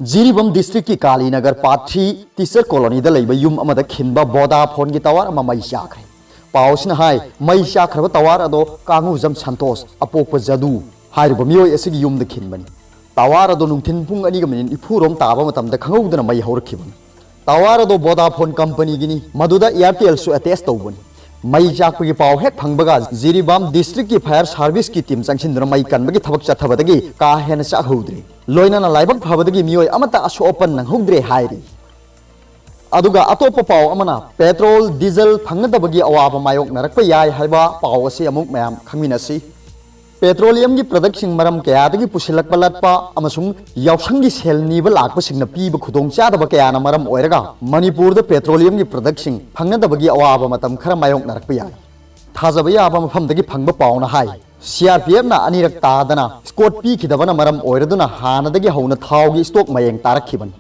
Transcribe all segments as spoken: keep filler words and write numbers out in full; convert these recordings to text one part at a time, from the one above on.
ꯖꯤꯔꯤꯕꯥꯝ ꯗꯤꯁꯇ꯭ꯔꯤꯛꯀꯤ ꯀꯥꯂꯤꯅꯒꯔ part three teacher ꯀꯣꯂꯣꯅꯤꯗ ꯂꯩꯕ ꯌꯨꯝ ꯑꯃꯗ ꯈꯤꯟꯕ ꯚꯣꯗꯥꯐꯣꯟꯒꯤ ꯇꯥꯋꯔ ꯑꯃ ꯃꯩ ꯆꯥꯛꯈ꯭ꯔꯦ꯫ ꯄꯥꯎ ꯑꯁꯤꯅ ꯍꯥꯏ, ꯃꯩ ꯆꯥꯛꯈ꯭ꯔꯕ ꯇꯥꯋꯔ ꯑꯗꯣ ꯀꯥꯡꯉꯨꯖꯝ ꯁꯟꯇꯣꯁ, ꯑꯄꯣꯛꯄ ꯖꯗꯨ ꯍꯥꯏꯔꯤꯕ ꯃꯤꯑꯣꯏ ꯑꯁꯤꯒꯤ ꯌꯨꯝꯗ ꯈꯤꯟꯕꯅꯤ꯫ ꯇꯥꯋꯔ ꯑꯗꯣ ꯅꯨꯡꯊꯤꯜ ꯄꯨꯡ ꯑꯅꯤꯒ ꯃꯤꯅꯤꯠ ꯅꯤꯐꯨ ꯔꯣꯝ ꯇꯥꯕ ꯃꯇꯝꯗ ꯈꯪꯍꯧꯗꯅ ꯃꯩ ꯍꯧꯔꯛꯈꯤꯕꯅꯤ꯫ ꯇꯥꯋꯔ ꯑꯗꯣ ꯚꯣꯗꯥꯐꯣꯟ ꯀꯝꯄꯅꯤꯒꯤꯅꯤ, ꯃꯗꯨꯗ ꯑꯦꯌꯥꯔꯇꯦꯜꯁꯨ ꯑꯦꯇꯦꯆ ꯇꯧꯕꯅꯤ꯫ ꯃꯩ ꯆꯥꯛꯄꯒꯤ ꯄꯥꯎ ꯍꯦꯛ ꯐꯪꯕꯒ ꯖꯤꯔꯤꯕꯥꯝ ꯗꯤꯁꯇ꯭ꯔꯤꯛꯀꯤ ꯐꯥꯌꯔ ꯁꯥꯔꯚꯤꯁꯀꯤ ꯇꯤꯝ ꯆꯪꯁꯤꯟꯗꯨꯅ ꯃꯩ ꯀꯟꯕꯒꯤ ꯊꯕꯛ ꯆꯠꯊꯕꯗꯒꯤ ꯀꯥ ꯍꯦꯟꯅ ꯆꯥꯛꯍꯧꯗ꯭ꯔꯦ꯫ ꯂꯣꯏꯅꯅ ꯂꯥꯏꯕꯛ ꯐꯕꯗꯒꯤ ꯃꯤꯑꯣꯏ ꯑꯃꯠꯇ ꯑꯁꯣꯛ ꯑꯄꯟ ꯅꯪꯍꯧꯗ꯭ꯔꯦ ꯍꯥꯏꯔꯤ꯫ ꯑꯗꯨꯒ ꯑꯇꯣꯞꯄ ꯄꯥꯎ ꯑꯃꯅ, ꯄꯦꯇ꯭ꯔꯣꯜ, ꯗꯤꯖꯜ ꯐꯪꯅꯗꯕꯒꯤ ꯑꯋꯥꯕ ꯃꯥꯌꯣꯛꯅꯔꯛꯄ ꯌꯥꯏ ꯍꯥꯏꯕ ꯄꯥꯎ ꯑꯁꯤ ꯑꯃꯨꯛ ꯃꯌꯥꯝ ꯈꯪꯃꯤꯟꯅꯁꯤ꯫ ꯄꯦꯇ꯭ꯔꯣꯂꯤꯌꯝꯒꯤ ꯄ꯭ꯔꯗꯛꯁꯤꯡ ꯃꯔꯝ ꯀꯌꯥꯗꯒꯤ ꯄꯨꯁꯤꯜꯂꯛꯄ ꯂꯠꯄ ꯑꯃꯁꯨꯡ ꯌꯥꯎꯁꯪꯒꯤ ꯁꯦꯜ ꯅꯤꯕ ꯂꯥꯛꯄꯁꯤꯡꯅ ꯄꯤꯕ ꯈꯨꯗꯣꯡꯆꯥꯗꯕ ꯀꯌꯥꯅ ꯃꯔꯝ ꯑꯣꯏꯔꯒ ꯃꯅꯤꯄꯨꯔꯗ ꯄꯦꯇ꯭ꯔꯣꯂꯤꯌꯝꯒꯤ ꯄ꯭ꯔꯗꯛꯁꯤꯡ ꯐꯪꯅꯗꯕꯒꯤ ꯑꯋꯥꯕ ꯃꯇꯝ ꯈꯔ ꯃꯥꯌꯣꯛꯅꯔꯛꯄ ꯌꯥꯏ꯫ ꯊꯥꯖꯕ ꯌꯥꯕ ꯃꯐꯝꯗꯒꯤ ꯐꯪꯕ ꯄꯥꯎꯅ ꯍꯥꯏ, ꯁꯤ ꯑꯥꯔ ꯄꯤ ꯑꯦꯐꯅ ꯑꯅꯤꯔꯛ ꯇꯥꯗꯅ ꯏꯁꯀꯣꯔꯠ ꯄꯤꯈꯤꯗꯕꯅ ꯃꯔꯝ ꯑꯣꯏꯔꯗꯨꯅ ꯍꯥꯟꯅꯗꯒꯤ ꯍꯧꯅ ꯊꯥꯎꯒꯤ ꯏꯁꯇꯣꯛ ꯃꯌꯦꯡ ꯇꯥꯔꯛꯈꯤꯕꯅꯤ꯫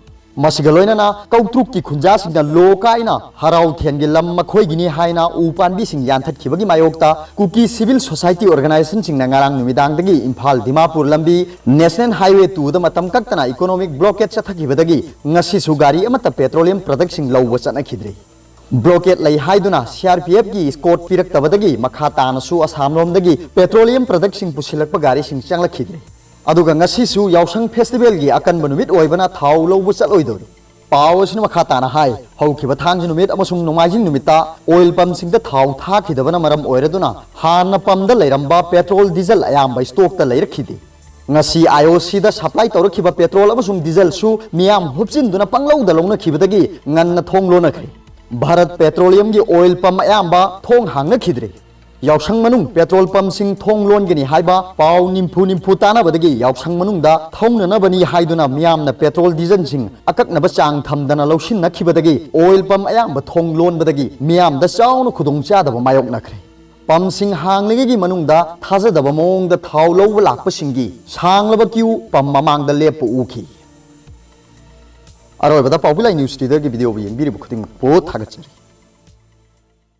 ꯃꯁꯤꯒ ꯂꯣꯏꯅꯅ ꯀꯧꯇ꯭ꯔꯨꯛꯀꯤ ꯈꯨꯟꯖꯥꯁꯤꯡꯅ ꯂꯣ ꯀꯥꯏꯅ ꯍꯔꯥꯎ ꯊꯦꯟꯒꯤ ꯂꯝ ꯃꯈꯣꯏꯒꯤꯅꯤ ꯍꯥꯏꯅ ꯎ ꯄꯥꯟꯕꯤꯁꯤꯡ ꯌꯥꯟꯊꯠꯈꯤꯕꯒꯤ ꯃꯥꯌꯣꯛꯇ ꯀꯨꯀꯤ ꯁꯤꯚꯤꯜ ꯁꯣꯁꯥꯏꯇꯤ ꯑꯣꯔꯒꯅꯥꯏꯖꯦꯁꯟꯁꯤꯡꯅ ꯉꯔꯥꯡ ꯅꯨꯃꯤꯗꯥꯡꯗꯒꯤ ꯏꯝꯐꯥꯜ ꯗꯤꯃꯥꯄꯨꯔ ꯂꯝꯕꯤ ꯅꯦꯁꯅꯦꯜ ꯍꯥꯏꯋꯦ ꯇꯨꯗ ꯃꯇꯝ ꯀꯛꯇꯅ ꯏꯀꯣꯅꯣꯃꯤꯛ ꯕ꯭ꯂꯣꯀꯦꯠ ꯆꯠꯊꯈꯤꯕꯗꯒꯤ ꯉꯁꯤꯁꯨ ꯒꯥꯔꯤ ꯑꯃꯠꯇ ꯄꯦꯇ꯭ꯔꯣꯂꯤꯌꯝ ꯄ꯭ꯔꯗꯛꯁꯤꯡ ꯂꯧꯕ ꯆꯠꯅꯈꯤꯗ꯭ꯔꯤ꯫ ꯕ꯭ꯂꯣꯀꯦꯠ ꯂꯩ ꯍꯥꯏꯗꯨꯅ ꯁꯤ ꯑꯥꯔ ꯄꯤ ꯑꯦꯐꯀꯤ ꯏꯁꯀꯣꯔꯠ ꯄꯤꯔꯛꯇꯕꯗꯒꯤ ꯃꯈꯥ ꯇꯥꯅꯁꯨ ꯑꯁꯥꯝꯂꯣꯝꯗꯒꯤ ꯄꯦꯇ꯭ꯔꯣꯂꯤꯌꯝ ꯄ꯭ꯔꯗꯛꯁꯤꯡ ꯄꯨꯁꯤꯜꯂꯛꯄ ꯒꯥꯔꯤꯁꯤꯡ ꯆꯪꯂꯛꯈꯤꯗ꯭ꯔꯤ꯫ ꯑꯗꯨꯒ ꯉꯁꯤꯁꯨ ꯌꯥꯎꯁꯪ ꯐꯦꯁꯇꯤꯚꯦꯜꯒꯤ ꯑꯀꯟꯕ ꯅꯨꯃꯤꯠ ꯑꯣꯏꯕꯅ ꯊꯥꯎ ꯂꯧꯕ ꯆꯠꯂꯣꯏꯗꯧꯔꯤ꯫ ꯄꯥꯎ ꯑꯁꯤꯅ ꯃꯈꯥ ꯇꯥꯅ ꯍꯥꯏ, ꯍꯧꯈꯤꯕ ꯊꯥꯡꯖ ꯅꯨꯃꯤꯠ ꯑꯃꯁꯨꯡ ꯅꯣꯡꯃꯥꯏꯖꯤꯡ ꯅꯨꯃꯤꯠꯇ ꯑꯣꯏꯜ ꯄꯝꯁꯤꯡꯗ ꯊꯥꯎ ꯊꯥꯈꯤꯗꯕꯅ ꯃꯔꯝ ꯑꯣꯏꯔꯗꯨꯅ ꯍꯥꯟꯅ ꯄꯝꯗ ꯂꯩꯔꯝꯕ ꯄꯦꯇ꯭ꯔꯣꯜ, ꯗꯤꯖꯜ ꯑꯌꯥꯝꯕ ꯏꯁꯇꯣꯛꯇ ꯂꯩꯔꯛꯈꯤꯗꯦ꯫ ꯉꯁꯤ ꯑꯥꯏ ꯑꯣ ꯁꯤꯗ ꯁꯄ꯭ꯂꯥꯏ ꯇꯧꯔꯛꯈꯤꯕ ꯄꯦꯇ꯭ꯔꯣꯜ ꯑꯃꯁꯨꯡ ꯗꯤꯖꯜꯁꯨ ꯃꯤꯌꯥꯝ ꯍꯨꯞꯆꯤꯟꯗꯨꯅ ꯄꯪꯂꯧꯗ ꯂꯧꯅꯈꯤꯕꯗꯒꯤ ꯉꯟꯅ ꯊꯣꯡ ꯂꯣꯟꯅꯈ꯭ꯔꯦ꯫ ꯚꯥꯔꯠ ꯄꯦꯇ꯭ꯔꯣꯂꯤꯌꯝꯒꯤ ꯑꯣꯏꯜ ꯄꯝ ꯑꯌꯥꯝꯕ ꯊꯣꯡ ꯍꯥꯡꯅꯈꯤꯗ꯭ꯔꯦ꯫ ꯌꯥꯎꯁꯪ ꯃꯅꯨꯡ ꯄꯦꯇ꯭ꯔꯣꯜ ꯄꯝꯁꯤꯡ ꯊꯣꯡ ꯂꯣꯟꯒꯅꯤ ꯍꯥꯏꯕ ꯄꯥꯎ ꯅꯤꯝꯐꯨ ꯅꯤꯝꯐꯨ ꯇꯥꯟꯅꯕꯗꯒꯤ ꯌꯥꯎꯁꯪ ꯃꯅꯨꯡꯗ ꯊꯧꯅꯅꯕꯅꯤ ꯍꯥꯏꯗꯨꯅ ꯃꯤꯌꯥꯝꯅ ꯄꯦꯇ꯭ꯔꯣꯜ, ꯗꯤꯖꯜꯁꯤꯡ ꯑꯀꯛꯅꯕ ꯆꯥꯡ ꯊꯝꯗꯅ ꯂꯧꯁꯤꯟꯅꯈꯤꯕꯗꯒꯤ ꯑꯣꯏꯜ ꯄꯝ ꯑꯌꯥꯝꯕ ꯊꯣꯡ ꯂꯣꯟꯕꯗꯒꯤ ꯃꯤꯌꯥꯝꯗ ꯆꯥꯎꯅ ꯈꯨꯗꯣꯡꯆꯥꯗꯕ ꯃꯥꯌꯣꯛꯅꯈ꯭ꯔꯦ꯫ ꯄꯝꯁꯤꯡ ꯍꯥꯡꯂꯤꯉꯩꯒꯤ ꯃꯅꯨꯡꯗ ꯊꯥꯖꯗꯕ ꯃꯑꯣꯡꯗ ꯊꯥꯎ ꯂꯧꯕ ꯂꯥꯛꯄꯁꯤꯡꯒꯤ ꯁꯥꯡꯂꯕ ꯀ꯭ꯌꯨ ꯄꯝ ꯃꯃꯥꯡꯗ ꯂꯦꯞꯄ ꯎꯈꯤ꯫ ꯑꯔꯣꯏꯕꯗ ꯄꯥꯎꯕꯤ ꯂꯥꯏ ꯅ꯭ꯌꯨꯁ ꯂꯤꯗꯔꯒꯤ ꯚꯤꯗꯤꯑꯣꯕꯨ ꯌꯦꯡꯕꯤꯔꯤꯕ ꯈꯨꯗꯤꯡꯃꯛꯄꯨ ꯊꯥꯒꯠꯆꯔꯤ꯫